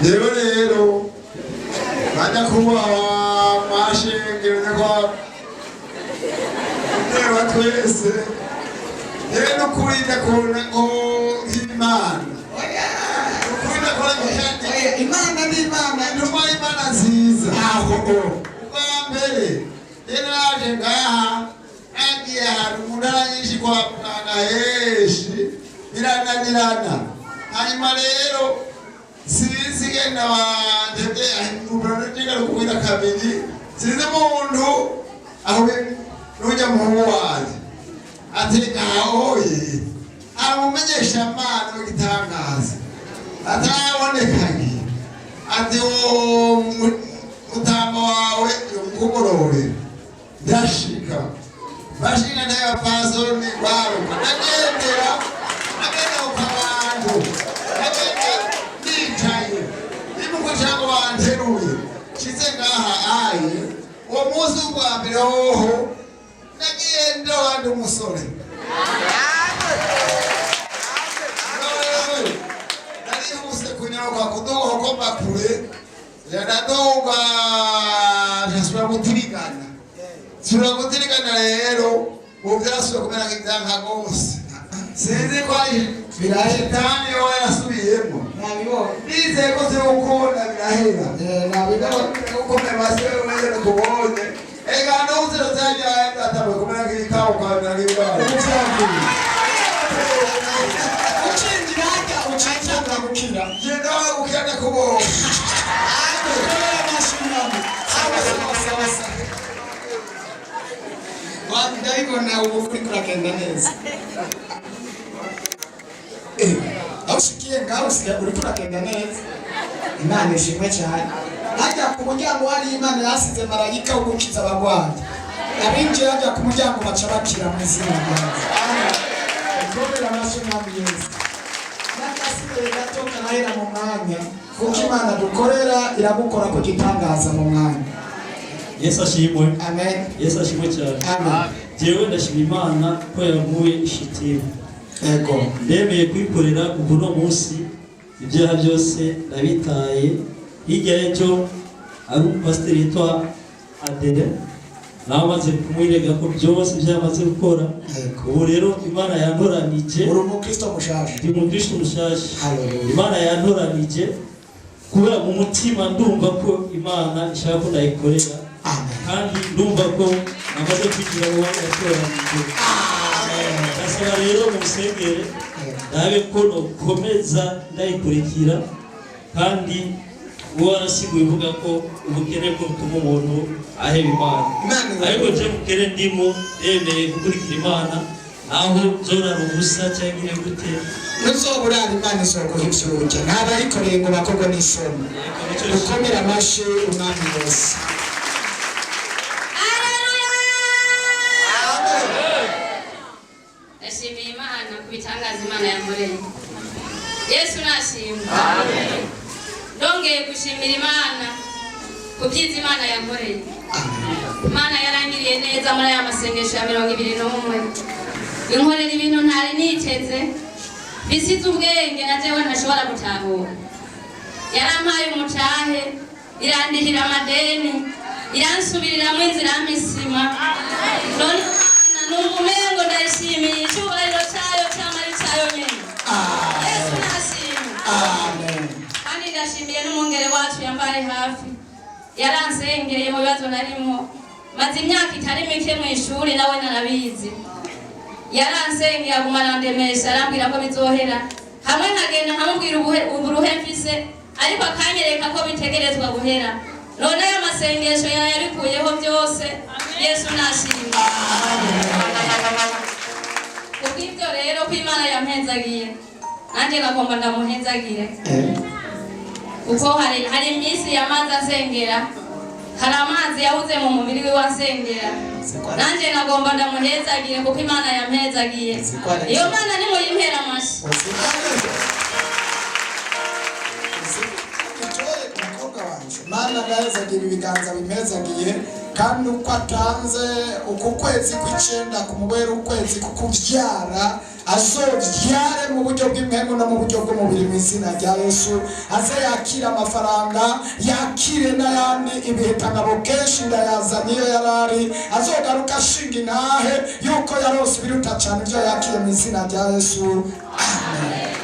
Rero rero banyakubahwa mwashengero, nyakubahwa reba twese rero, nukuri ndakubona ngo nk'Imana, nukuri ndakubona nk'Imana. Oya, Imana ni Imana. Intumwa y'Imana nziza. Aho. Ubwa mbere rero naje ngaha, nagiye ahantu mu ntara nyinshi kwa muganga henshi, birananirana. Hanyuma rero sinzi genda bantebye kubwira kabiri, sinzi umuntu aho n'ujya muhungu wanje ateka ahoye aramumenyesha amana w'igitangaza atarabonekanye, ati uwo mutama wawe yomukugororera. Ndashika bashinga naye bapasoni baruka, ndagendera, ndagenderuka abantu, ndagenda nicaye nimuko cyangwa banteruye, nshitse ngaha aye uwo munsi w'ubwa mbere hoho nagiye ndabandi umusore. Narihuse kunyaruka kuduga kuko mba kure, ndaduga, ntasubira gutirigana, nsubira gutirigana. Rero ubu byarasubiye kumera nk'ibyanka rwose, sinzi ko ari Birahera. shitani yoba yarasubiyemo. Nabibonye. Nizeye ko zirukunda birahera. Nabibonye. Gukomera basi wewe kubonye ega n'ubuzima byajaye bwatanguye kumera nk'ibikawa, ukamera nk'ibikawa. Ucinjira hajya ucicanga gukira. Genda gukira ndakubonye. Kubera amashimano. Sawa sawa sawa sawa. Ndabibona ubu uriko uragenda neza. Aho ushikiye ngaho usigaye uriko uragenda neza. Imana ishimwe cyane. Hajya ku muryango hari Imana yasize marayika wo gukiza abagwayi. Abinjiye hajya ku muryango baca bakira mu izina rya Yesu. Amen. Kubera amashyi Mwami Yesu. N'agasigaye gato karahera mu mwanya, kuko Imana dukorera iragukora ku gitangaza mu mwanya. Yesu ashimwe. Amen. Yesu ashimwe cyane. Amen. Jewe ndashima Imana ko yankuye ishitimu. Ego. Ndemeye kwikorera kuva uno munsi, ibyaha byose ndabitaye. Hirya y'ejo ari umupasiteri yitwa Adele, nawe amaze kumwirega ko byose ibyo yamaze gukora. Ego. Ubu rero Imana yantoranije. Uri umukristo mushasha. Ndi umukristo mushasha. Haleluya. Imana yantoranije kubera mu mutima ndumva ko Imana ishaka ko ndayikorera. Amen. Kandi ndumva ko namaze kwigira uwo yatoranije. Ndasaba rero mu musengere, ndabe ko nokomeza ndayikurikira. Kandi uwo warasiguye uvuga ko ubukene bwo butuma umuntu aheba Imana. Imana. Ariko je mukene ndimo, ndemeye gukurikira Imana aho nzorara ubusa cyangwa ire gute. Ntuzoburara, Imana izoguha ivyuja ntabayikoreye ngo bakorwe n'isoni. Yego, nicyo. Ukomere amashi Umwami Yesu. Haleluya! Ndashimiye Imana ku bitangaza Imana yankoreye. Yesu nashimwe. Ndongeye gushimira Imana ku byiza Imana yankoreye. Imana yarangiriye neza muri aya masengesho ya 21, inkorera ibintu ntari niteze, bisize ubwenge na jewe ntashobora gutahura. Yarampaye umutahe, irandihira amadeni, iransubiriramwo inzira y'amisima. None Imana numva umengo ndayishimiye, icyubahiro cyayo cyamara icyayo nyene. Yesu nashimwe. Amen. Kandi ndashimiye n'umwungere wacu yambaye hafi, yaransengeye mu bibazo narimo maze imyaka itari mike mu ishuri, nawe narabizi. Yaransengeye, aguma arandemesha, arambwira ko bizohera, hamwe nkagenda nkamubwira uburuhe mfise, ariko akanyereka ko bitegerezwa guhera. None ayo masengesho yarayabikuyeho byose. Yesu nashimwe. Kubw'ibyo rero ko Imana yampenzagiye, nanjye ngagomba ndamuhenzagire, kuko hari iminsi yamaze asengera, hari amazi yabuze mu mubiri we asengera. Nanjye nagomba ndamuhezagire kuko Imana yampezagiye. Iyo Mana nimuyimpera amashyi. Utore umukobwa wanje. Mana, ndahezagira ibiganza bimpezagiye. Kandi uko atanze uku kwezi kw'icenda kumubera ukwezi kukuvyara, azovyare mu buryo bw'impwemu no mu buryo bw'umubiri mu izina rya Yesu. Aze yakire amafaranga, yakire n'ayandi ibihitangabo kenshi ndayazanye iyo yarari, azogaruka ashinga intahe yuko yarose ibiruta cane ibyo yakiye mu izina rya Yesu, amen.